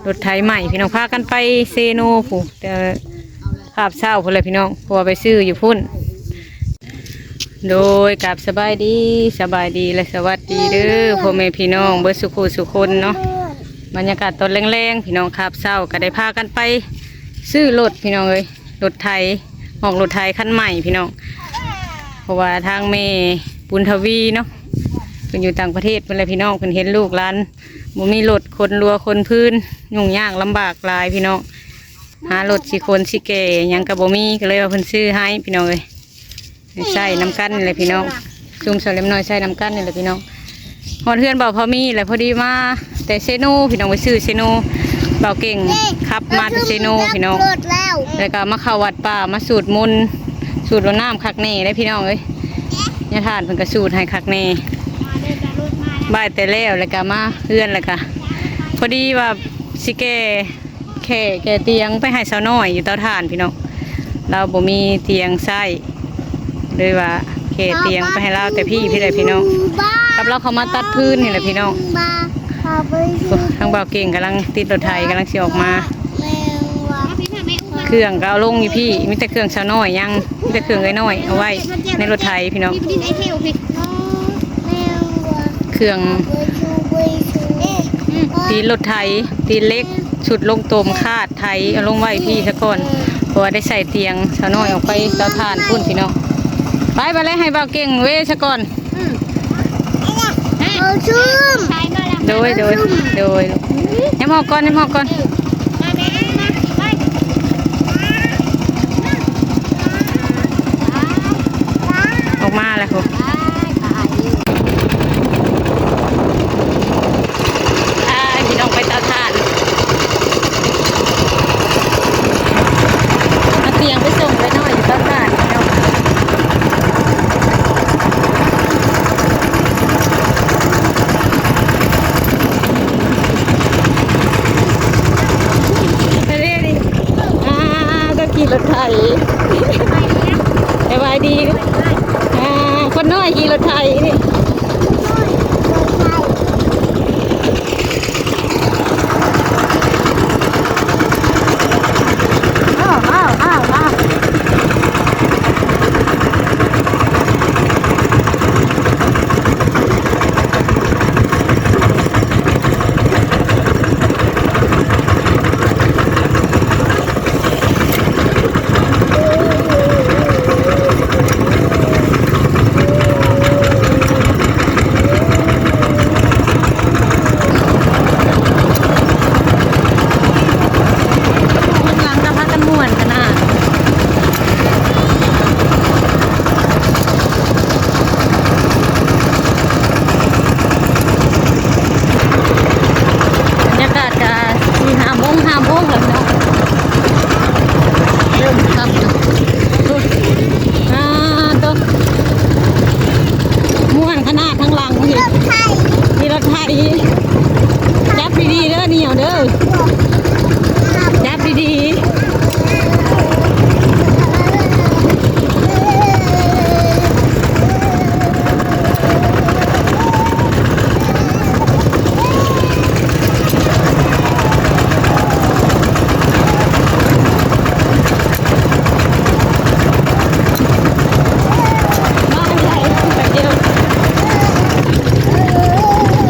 ລົດໄຖໃໝ່ພີ່ນ້ອງ ພາກັນໄປເຊໂນພຸ້ນ ແຕ່ຄາບເຊົ້າພຸ້ນແຫຼະພີ່ນ້ອງ ເພາະວ່າໄປຊື້ຢູ່ພຸ້ນ. ໂດຍ ກາບສະບາຍດີ ສະບາຍດີ ແລະ ສະຫວັດດີເດີ ພໍ່ແມ່ພີ່ນ້ອງເບິດສູ່ຜູ້ສູ່ຄົນເນາະ. ບັນຍາກາດຕອນແລງໆ ພີ່ນ້ອງ ຄາບເຊົ້າກໍໄດ້ພາກັນໄປຊື້ລົດ ພີ່ນ້ອງເອີຍ ລົດໄຖ ອອກລົດໄຖຄັນໃໝ່ພີ່ນ້ອງ ເພາະວ່າທາງແມ່ບຸນທະວີເນາະ ເພິ່ນຢູ່ຕ່າງປະເທດພຸ້ນແຫຼະພີ່ນ້ອງ ເພິ່ນເຫັນລູກຫຼານບໍ່ມີລົດ ຂົນລົວຂົນພື້ນ ຫຍຸ້ງຍາກລຳບາກຫຼາຍພີ່ນ້ອງ ຫາລົດຊິຂົນຊິແກ່ຫຍັງກໍບໍ່ມີ ກໍເລີຍວ່າເພິ່ນຊື້ໃຫ້ພີ່ນ້ອງເອີຍ. ໃຊ້ນຳກັນນີ້ແຫຼະພີ່ນ້ອງ ຊຸມສາວເລັມນ້ອຍໃຊ້ນຳກັນນີ້ແຫຼະພີ່ນ້ອງ. ຮອດເຮືອນບ່າວພາມີແຫຼະ ພໍດີມາແຕ່ເຊໂນພີ່ນ້ອງ ໄປຊື້ເຊໂນ ບ່າວເກັ່ງຂັບມາແຕ່ເຊໂນພີ່ນ້ອງ ແລ້ວກໍມາເຂົ້າວັດປ່າ ມາສູດມົນ ສູດລົດນ້ຳຄັກແນ່ເດ້ພີ່ນ້ອງເອີຍ. ຍາທ່ານເພິ່ນກໍສູດໃຫ້ຄັກແນ່ ບ່າຍແຕ່ແລ້ວ ແລ້ວກໍມາເຮືອນ ແລ້ວກໍພໍດີວ່າຊິແກ່ ແຄ່ແກ່ຕຽງໄປໃຫ້ສາວນ້ອຍຢູ່ເຕົາຖ່ານພີ່ນ້ອງ ລາວບໍ່ມີຕຽງໃຊ້ ເລີຍວ່າແກ່ຕຽງໄປໃຫ້ລາວແຕ່ພີ້ພີ້ແຫຼະພີ່ນ້ອງ ກັບລາວເຂົ້າມາຕັດຟືນນີ້ແຫຼະພີ່ນ້ອງ. ໂອ້ ທາງບ່າວເກັ່ງກຳລັງຕິດລົດໄຖ ກຳລັງຊິອອກມາ ເຄື່ອງກໍເອົາລົງຢູ່ພີ້ ມີແຕ່ເຄື່ອງສາວນ້ອຍຍັງ ມີແຕ່ເຄື່ອງເອື້ອຍນ້ອຍເອົາໄວ້ໃນລົດໄຖພີ່ນ້ອງ. ເຄື່ອງຕີນລົດໄຖ ຕີນເຫຼັກ ຊຸດລົງຕົມ ຄາດ ໄຖ ເອົາລົງໄວ້ພີ້ສາກ່ອນ ເພາະວ່າໄດ້ໃສ່ຕຽງສາວນ້ອຍອອກໄປເຕົາຖ່ານພຸ້ນພີ່ນ້ອງ. ໄປ ບາດແລ້ວໃຫ້ບ່າວເກັ່ງເວສາກ່ອນ. ໂດຍ ໂດຍ ໂດຍ ຍັບອອກກ່ອນ ຍັບອອກກ່ອນ. ອອກມາແລ້ວພຸ້ນ ພາພີ່ນ້ອງໄປເຕົາຖ່ານ ເອົາຕຽງໄປສົ່ງໄປນອນຢູ່ເຕົາຖ່ານພີ່ນ້ອງ. ໄປເລີຍນີ້ ອ່າ ກໍຂີ່ລົດໄຖ ສະບາຍດີ ອ່າ ຄົນນ້ອຍຂີ່ລົດໄຖນີ້. ຂ້າງຫຼັງກໍພາກັນມ່ວນຂະໜາດ. ບັນຍາກາດກະສີ່ຫ້າໂມງ ຫ້າໂມງແລ້ວເນາະ ເລີ່ມຄ່ຳແລ້ວ. ອ່າ ໂຕ ມ່ວນຂະໜາດທາງຫຼັງນີ້ ມີລົດໄຖ ຈັບດີໆເດີ ໜຽວເດີ ຈັບດີໆ.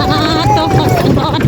ອ່າ ຕົກບັກສັງບອນ.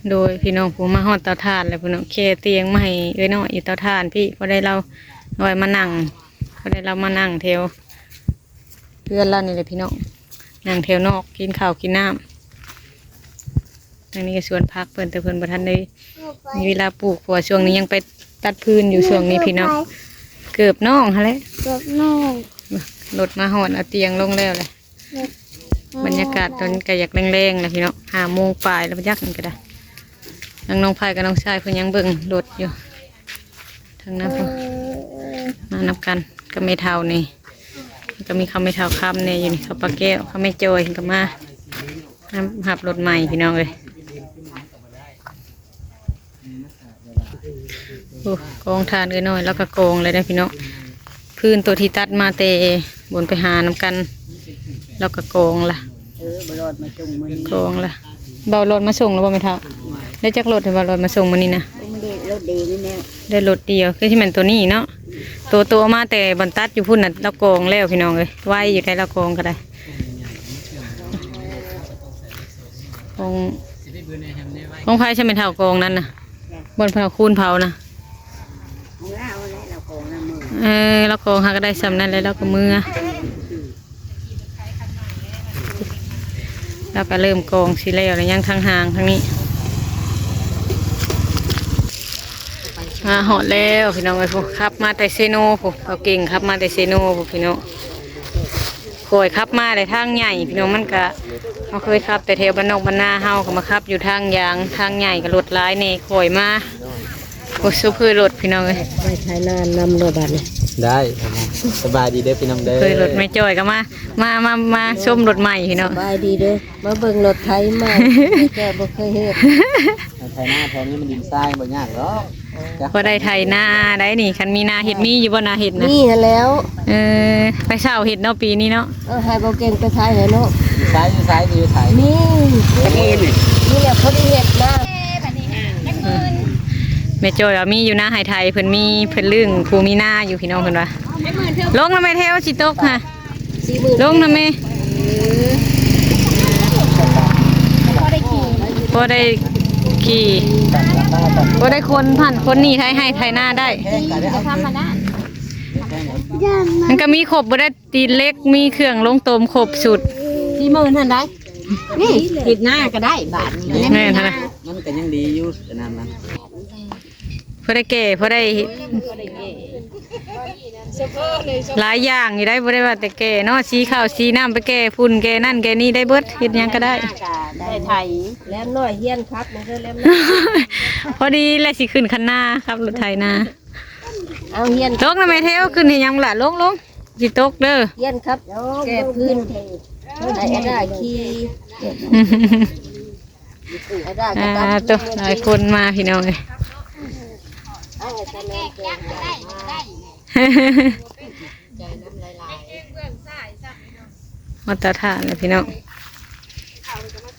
ໂດຍພີ່ນ້ອງ ຜູ້ມາຮອດເຕົາຖ່ານແລ້ວ ພີ່ນ້ອງ ແຄ່ຕຽງມາໃຫ້ເອື້ອຍນ້ອຍຢູ່ເຕົາຖ່ານພີ້ ພໍໄດ້ລາວນ້ອຍມານັ່ງ ພໍໄດ້ລາວມານັ່ງແຖວເຮືອນລາວນີ້ແຫຼະພີ່ນ້ອງ ນັ່ງແຖວນອກກິນເຂົ້າກິນນ້ຳ. ທາງນີ້ກໍສວນຜັກເພິ່ນ ແຕ່ເພິ່ນບໍ່ທັນໄດ້ມີເວລາປູກ ເພາະວ່າຊ່ວງນີ້ຍັງໄປຕັດຟືນຢູ່ ຊ່ວງນີ້ພີ່ນ້ອງ ເກີບນ້ອງຫັ້ນແຫຼະ ເກີບນ້ອງ ລົດມາຮອດ ເອົາຕຽງລົງແລ້ວແຫຼະ. ບັນຍາກາດຕອນນີ້ກໍຢາກແລງໆແລ້ວພີ່ນ້ອງ ຫ້າໂມງປາຍແລ້ວ ບໍ່ຈັກນີ້ກໍໄດ້. ທາງນ້ອງໄພກັບນ້ອງຊາຍເພິ່ນຍັງເບິ່ງລົດຢູ່ ທາງນັ້ນພຸ້ນ ມານຳກັນກັບແມ່ເຖົ້ານີ້ ກໍມີຄຳແມ່ເຖົ້າຄຳແດ່ຢູ່ນີ້ ເຂົາປາແກ້ວ ເຂົາແມ່ຈອຍເພິ່ນກໍມາ ນຳຮັບລົດໃໝ່ພີ່ນ້ອງເອີຍ. ໂອ້ ກອງຖ່ານເອື້ອຍນ້ອຍ ລາວກໍກອງແລ້ວເດ້ພີ່ນ້ອງ ຟືນໂຕທີ່ຕັດມາແຕ່ບຸນໄປຫານຳກັນ ລາວກໍກອງລະ ເອີ ບໍ່ລອດມາສົ່ງມື້ນີ້ ກອງລະ. ເບົາລອດມາສົ່ງແລ້ວບໍ່ແມ່ເຖົ້າ? ໄດ້ຈັກລົດ ເຫັນວ່າລອດມາສົ່ງມື້ນີ້ນະ ລົດເດນີ້ແຫຼະ ໄດ້ລົດດຽວ ຄືຊິແມ່ນໂຕນີ້ເນາະ ໂຕ ໂຕເອົາມາແຕ່ບ່ອນຕັດຢູ່ພຸ້ນນະ ລາວກອງແລ້ວພີ່ນ້ອງເອີຍ ໄວຢູ່ໄດ໋ ລາວກອງກໍໄດ້. ຂອງ ຂອງໃຜຊະແມ່ເຖົ້າກອງນັ້ນນະ? ບ່ອນເຜົາ ຄູນເຜົານະ ຂອງລາວແຫຼະ ລາວກອງລະມື້ ເອີ ລາວກອງຫາກໍໄດ້ຊ່ຳນັ້ນແຫຼະ ລາວກໍເມືອ ລາວກໍເລີ່ມກອງຊິແລ້ວແລ້ວ ຍັງທາງຫ່າງທາງນີ້ ມາຮອດແລ້ວພີ່ນ້ອງເອີຍ ຜູ້ຂັບມາແຕ່ເຊໂນ ຜູ້ເຂົາເກັ່ງຂັບມາແຕ່ເຊໂນ ຜູ້ພີ່ນ້ອງ. ຂ້ອຍຂັບມາໄດ້ທາງໃຫຍ່ພີ່ນ້ອງ ມັນກະ ເຮົາເຄີຍຂັບແຕ່ແຖວບ້ານນອກບ້ານນາ ເຮົາກໍມາຂັບຢູ່ທາງຢາງ ທາງໃຫຍ່ກໍລົດຫຼາຍແດ່ ຂ້ອຍມາ ໂອ້ ໂຊເຟີລົດພີ່ນ້ອງເອີຍ ໄດ້ໄຖນານຳເດີບາດນີ້ ໄດ້ ສະບາຍດີເດີພີ່ນ້ອງເດີ ໂຊເຟີລົດແມ່ຈ້ອຍກໍມາ ມາ ມາ ມາຊົມລົດໃໝ່ພີ່ນ້ອງ ສະບາຍດີເດີ ມາເບິ່ງລົດໄຖໃໝ່ ແຕ່ບໍ່ເຄີຍເຮັດ ໄຖນາແຖວນີ້ມັນດິນຊາຍ ບໍ່ຍາກດອກ. ພໍໄດ້ໄຖນາໄດ໋ນີ້ ຄັນມີນາເຮັດ ມີຢູ່ບໍ່ນາເຮັດນະ? ມີຫັ້ນແລ້ວ ເອີ ໄປເຊົ່າເຮັດເນາະ ປີນີ້ເນາະ ເອີ ໃຫ້ເບົາເກັ່ງໄປໄຖໃຫ້ເນາະ ຢູ່ໃສ ຢູ່ໃສ ຢູ່ໃສ ມີ ມີແຫຼະ ພໍໄດ້ເຮັດນາ. ແມ່ຈ້ອຍວ່າມີຢູ່ນາໃຫ້ໄຖ ເພິ່ນມີ ເພິ່ນລຶ້ງຜູ້ມີນາຢູ່ພີ່ນ້ອງ ເພິ່ນວ່າ ລົງນະແມ່ແຖວ ຊິຕົກຫະ. ລົງນຳແມ່ ພໍໄດ້ຂີ່ ພໍໄດ້ຂີ່ ພໍໄດ້ຂົນພັນຂົນໜີ ໄຖໄຮ່ໄຖນາໄດ້ ທຳມະດາ ມັນກໍມີຄົບບໍ່ໄດ້ ຕີນເຫຼັກ ມີເຄື່ອງລົງຕົ້ມຄົບຊຸດ ສີ່ໝື່ນຫັ້ນໄດ໋ ນີ້ເຮັດນາກໍໄດ້ບາດນີ້ ແມ່ນຫັ້ນນະ ມັນກໍຍັງດີຢູ່ ອັນນັ້ນນະ. ພໍໄດ້ແກ່ ພໍໄດ້ ຫຼາຍຢ່າງຢູ່ໄດ໋ ບໍ່ໄດ້ວ່າແຕ່ແກ່ເນາະ ສີເຂົ້າສີນ້ຳ ໄປແກ່ຝຸ່ນແກ່ນັ້ນແກ່ນີ້ໄດ້ເບິດ ເຮັດຫຍັງກໍໄດ້ ໄດ້ໄຖ ແຫຼມນ້ອຍຮຽນຂັບແດ່ເດີ ແຫຼມນ້ອຍ ພໍດີແຫຼະ ຊິຂຶ້ນຄັນນາ ຂັບລົດໄຖນາ ເອົາຮຽນ ຕົກນະແມ່ແຖວ ຂຶ້ນເຮັດຫຍັງລະ ລົງໆ ຊິຕົກເດີ ຮຽນຂັບ ແກ່ພື້ນ ໃຫ້ອາດາຂີ່ ອາ ໂຕ ຫຼາຍຄົນມາພີ່ນ້ອງເອີຍ ມາຕະຖານແລ້ວພີ່ນ້ອງ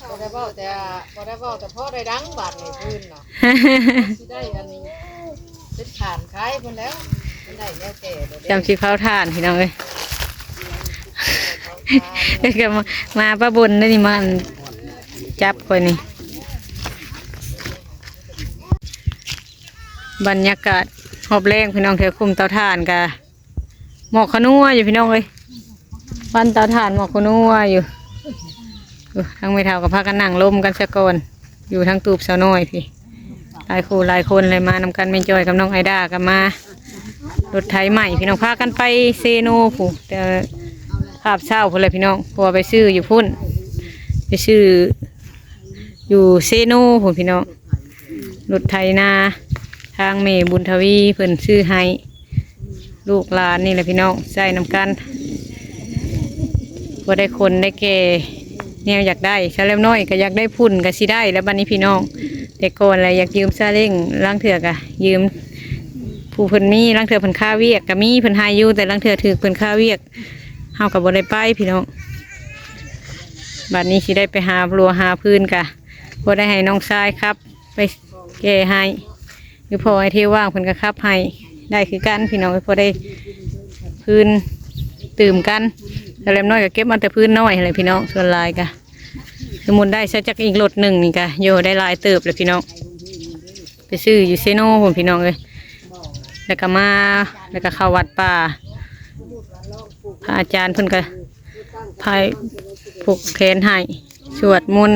ບໍ່ໄດ້ເວົ້າແຕ່ ບໍ່ໄດ້ເວົ້າແຕ່ພໍໄດ້ດັງບາດນີ້ພື້ນເນາະ ຊິໄດ້ອັນ ເປັນຖ່ານຂາຍພຸ້ນແລ້ວ ມັນໄດ້ແນວແກ່ແລ້ວເດ້ ຈຳຊິເຜົາຖ່ານພີ່ນ້ອງເອີຍ ກໍມາ ມາປະບົນໄດ້ນີ້ ມາອັນ ຈັບຂ້ອຍນີ້ ບັນຍາກາດຮອບແລງພີ່ນ້ອງ ແຖວຄຸ້ມເຕົາຖ່ານກະໝອກຂະນົວຢູ່ພີ່ນ້ອງເອີຍ ຄວັນເຕົາຖ່ານໝອກຂະນົວຢູ່ ໂອ້ ທາງແມ່ເຖົ້າກໍພາກັນນັ່ງລົມກັນຊະກ່ອນ ຢູ່ທາງຕູບສາວນ້ອຍພີ້ ຫຼາຍຄູ່ຫຼາຍຄົນເລີຍ ມານຳກັນ ແມ່ຈ້ອຍກັບນ້ອງໄອດາກໍມາ ລົດໄຖໃໝ່ພີ່ນ້ອງ ພາກັນໄປເຊໂນພຸ້ນ ແຕ່ພາບເຊົ້າພຸ້ນແຫຼະພີ່ນ້ອງ ເພາະວ່າໄປຊື້ຢູ່ພຸ້ນ ໄປຊື້ຢູ່ເຊໂນພຸ້ນພີ່ນ້ອງ ລົດໄຖນາ ທາງແມ່ບຸນທະວີເພິ່ນຊື້ໃຫ້ ລູກຫຼານນີ້ແຫຼະພີ່ນ້ອງ ໃຊ້ນຳກັນ ພໍໄດ້ຂົນໄດ້ແກ່ ແນວຢາກໄດ້ ສາວແຫຼມນ້ອຍກໍຢາກໄດ້ຝຸ່ນ ກໍຊິໄດ້ແລ້ວບັດນີ້ພີ່ນ້ອງ ແຕ່ກ່ອນລະຢາກຢືມຊາເລັ້ງ ລາງເທື່ອກໍຢືມຜູ້ເພິ່ນມີ ລາງເທື່ອເພິ່ນຄາວຽກກໍມີ ເພິ່ນໃຫ້ຢູ່ ແຕ່ລາງເທື່ອຖືກເພິ່ນຄາວຽກ ເຮົາກໍບໍ່ໄດ້ໄປພີ່ນ້ອງ ບັດນີ້ຊິໄດ້ໄປຫາຫຼົວຫາຟືນ ກໍບໍ່ໄດ້ໃຫ້ນ້ອງຊາຍຂັບ ໄປແກ່ໃຫ້ ຫຼືພໍ່ອ້າຍເທວວ່າງເພິ່ນກໍຂັບໃຫ້ໄດ້ຄືກັນພີ່ນ້ອງ ພໍໄດ້ຟືນຕື່ມກັນ ແລ້ວແຫຼມນ້ອຍກໍເກັບມາແຕ່ຟືນນ້ອຍຫັ້ນແຫຼະພີ່ນ້ອງ ສ່ວນຫຼາຍກໍ ສົມມຸດໄດ້ຊະຈັກອີກລົດໜຶ່ງນີ້ກະ ໂຢ ໄດ້ຫຼາຍເຕີບແລ້ວພີ່ນ້ອງ. ໄປຊື້ຢູ່ເຊໂນພຸ້ນພີ່ນ້ອງເອີຍ. ແລ້ວກະມາ ແລ້ວກະເຂົ້າວັດປ່າ. ພະອາຈານເພິ່ນກະພາຍຜູກແຂນໃຫ້ ສວດມົນ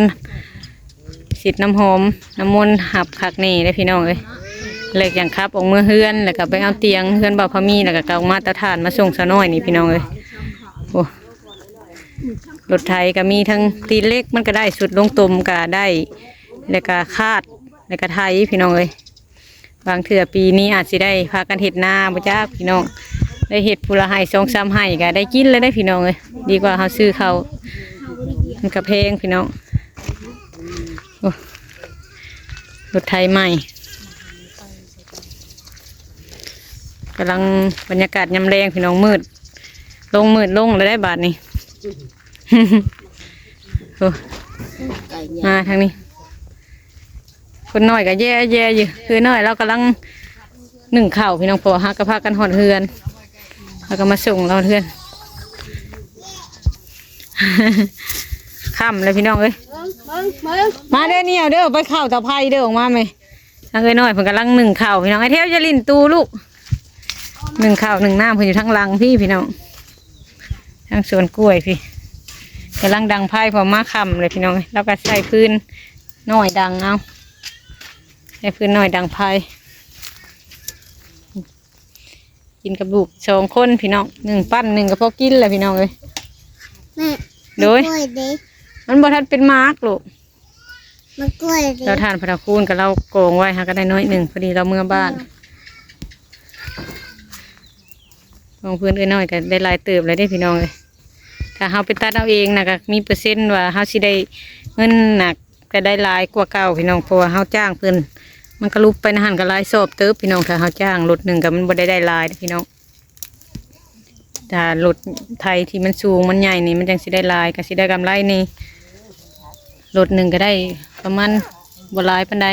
ສີດນ້ຳຫອມ ນ້ຳມົນ ຮັບຄັກແນ່ເດ້ພີ່ນ້ອງເອີຍ. ແລ້ວຈັ່ງຂັບອອກເມືອເຮືອນ ແລ້ວກະໄປເອົາຕຽງເຮືອນບ່າວພາມີ ແລ້ວກະເອົາມາຕາຖ່ານມາສົ່ງສາວນ້ອຍນີ້ພີ່ນ້ອງເອີຍ. ໂອ້ ລົດໄຖກະມີທັງຕີນເຫຼັກ ມັນກະໄດ້ ຊຸດລົງຕົມກະໄດ້ ແລ້ວກະຄາດ ແລ້ວກະໄຖພີ່ນ້ອງເອີຍ. ບາງເທື່ອປີນີ້ອາດຊິໄດ້ພາກັນເຮັດນາບໍ່ຈັກພີ່ນ້ອງ ໄດ້ເຮັດຜູ້ລະໄຮ່ສອງສາມໄຮ່ກະໄດ້ກິນແລ້ວເດ້ພີ່ນ້ອງເອີຍ. ດີກວ່າເຮົາຊື້ເຂົ້າ ມັນກະແພງພີ່ນ້ອງ. ໂອ້ ລົດໄຖໃໝ່ ກຳລັງບັນຍາກາດຍາມແລງພີ່ນ້ອງ. ມືດລົງ ມືດລົງແລ້ວໄດ໋ບາດນີ້. ໂອ້ ມາທາງນີ້ ຄົນນ້ອຍກະແຍ່ໆຢູ່. ຄືນ້ອຍລາວກຳລັງໜຶ້ງເຂົ້າພີ່ນ້ອງ ເພາະວ່າເຮົາກະພາກັນຮອດເຮືອນ ເຮົາກະມາສົ່ງລາວເຮືອນ. ຄ່ຳແລ້ວພີ່ນ້ອງເອີຍ. ມາເດີ ໜຽວເດີ ໄປເຂົ້າເຕົາໄຟເດີ ອອກມາແມ່. ທາງເອື້ອຍນ້ອຍເພິ່ນກຳລັງໜຶ້ງເຂົ້າພີ່ນ້ອງ. ໄອ້ແຖວຢ່າຫຼິ້ນຕູລູກ. ໜຶ້ງເຂົ້າໜຶ້ງນ້ຳເພິ່ນຢູ່ທາງຫຼັງພີ້ພີ່ນ້ອງ ທາງສວນກ້ວຍພີ້. ກຳລັງດັງໄຟ ເພາະມາຄ່ຳເລີຍພີ່ນ້ອງ. ລາວກະໃຊ້ຟືນນ້ອຍດັງເອົາ ໃຊ້ຟືນນ້ອຍດັງໄຟ. ກິນກັບລູກສອງຄົນພີ່ນ້ອງ. ໜຶ້ງປັ້ນໜຶ້ງກະພໍກິນແລ້ວພີ່ນ້ອງເອີຍ. ແມ່ ໂດຍ ມັນບໍ່ທັນເປັນໝາກລູກ. ມັນກ້ວຍເດ້ ເຕົາຖ່ານພໍ່ເຖົ້າຄູນກະລາວກອງໄວ້ ຫາກະໄດ້ໜ້ອຍໜຶ່ງ ພໍດີລາວເມືອບ້ານ. ຂອງເພິ່ນເອື້ອຍນ້ອຍກະໄດ້ຫຼາຍເຕີບແລ້ວເດ້ພີ່ນ້ອງເອີຍ. ຖ້າເຮົາໄປຕັດເອົາເອງນະ ກະມີເປີເຊັນວ່າເຮົາຊິໄດ້ເງິນນະ ກະໄດ້ຫຼາຍກວ່າເກົ່າພີ່ນ້ອງ ເພາະວ່າເຮົາຈ້າງເພິ່ນ. ມັນກະຫຼຸບໄປນະຫັ້ນກະຫຼາຍຊອບເຕີບພີ່ນ້ອງ. ຖ້າເຮົາຈ້າງລົດໜຶ່ງກະມັນບໍ່ໄດ້ ໄດ້ຫຼາຍເດ້ພີ່ນ້ອງ. ຖ້າລົດໄຖທີ່ມັນສູງມັນໃຫຍ່ນີ້ ມັນຈັ່ງຊິໄດ້ຫຼາຍ ກະຊິໄດ້ກຳໄລນີ້. ລົດໜຶ່ງກະໄດ້ປະມານບໍ່ຫຼາຍປານໃດ.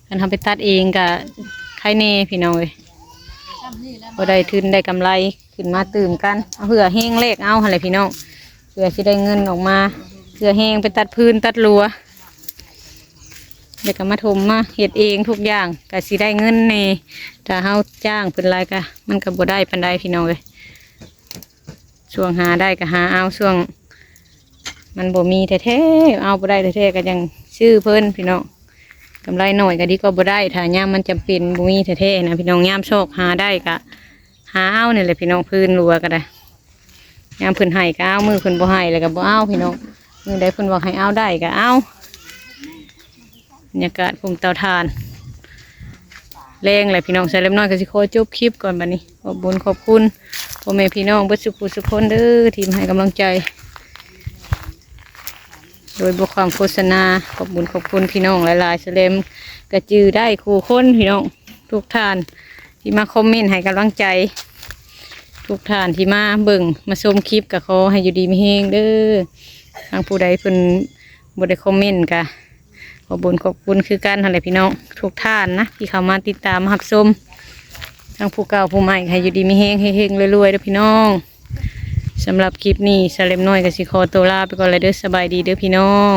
ຄັນເຮົາໄປຕັດເອງກະໄຄແນ່ພີ່ນ້ອງເອີຍ. ບໍ່ໄດ້ທຶນໄດ້ກຳໄລຂຶ້ນມາຕື່ມກັນ ເຫື່ອແຮງແລກເອົາຫັ້ນແຫຼະພີ່ນ້ອງ. ເພື່ອຊິໄດ້ເງິນອອກມາ ເຫື່ອແຮງໄປຕັດຟືນຕັດຫຼົວ ແລ້ວກະມາຖົມມາເຮັດເອງທຸກຢ່າງ ກະຊິໄດ້ເງິນແນ່. ຖ້າເຮົາຈ້າງເພິ່ນຫຼາຍກະ ມັນກະບໍ່ໄດ້ປານໃດພີ່ນ້ອງເອີຍ. ຊ່ວງຫາໄດ້ກະຫາເອົາ ຊ່ວງມັນບໍ່ມີແທ້ໆ ເອົາບໍ່ໄດ້ແທ້ໆ ກະຈັ່ງຊື້ເພິ່ນພີ່ນ້ອງ. ກຳໄລໜ້ອຍກະດີກວ່າບໍ່ໄດ້. ຖ້າຍາມມັນຈຳເປັນບໍ່ມີແທ້ໆນະພີ່ນ້ອງ ຍາມຊອກຫາໄດ້ກະຫາເອົານີ້ແຫຼະພີ່ນ້ອງ. ຟືນຫຼົວກະໄດ້ ຍາມເພິ່ນໃຫ້ກະເອົາ ມື້ເພິ່ນບໍ່ໃຫ້ແລ້ວກະບໍ່ເອົາພີ່ນ້ອງ. ມື້ໃດເພິ່ນບອກໃຫ້ເອົາໄດ້ກະເອົາ. ບັນຍາກາດພຸ້ນເຕົາຖ່ານ ແລງແຫຼະພີ່ນ້ອງ. ສາວເລັບນ້ອຍກະຊິຂໍຈົບຄລິບກ່ອນບາດນີ້. ຂອບບຸນຂອບຄຸນພໍ່ແມ່ພີ່ນ້ອງເບິດສູ່ຜູ້ສູ່ຄົນເດີ ທີ່ມາໃຫ້ກຳລັງໃຈໂດຍບໍ່ຄວາມໂຄສະນາ. ຂອບບຸນຂອບຄຸນພີ່ນ້ອງຫຼາຍໆ. ສາວເລັບກະຈື່ໄດ້ຄູ່ຄົນພີ່ນ້ອງ ທຸກທ່ານທີ່ມາຄອມເມັນໃຫ້ກຳລັງໃຈ ທຸກທ່ານທີ່ມາເບິ່ງມາຊົມຄລິບ ກະຂໍໃຫ້ຢູ່ດີມີແຮງເດີ. ທາງຜູ້ໃດເພິ່ນບໍ່ໄດ້ຄອມເມັນກະ ຂອບບຸນຂອບຄຸນຄືກັນຫັ້ນແຫຼະພີ່ນ້ອງ ທຸກທ່ານນະ ທີ່ເຂົ້າມາຕິດຕາມມາຮັບຊົມ. ທັງຜູ້ເກົ່າຜູ້ໃໝ່ ໃຫ້ຢູ່ດີມີແຮງ ເຮັງໆ ລວຍໆ ເດີພີ່ນ້ອງ. ສຳລັບຄລິບນີ້ ສາວເລັບນ້ອຍກະຊິຂໍໂຕລາໄປກ່ອນແລ້ວເດີ. ສະບາຍດີເດີພີ່ນ້ອງ.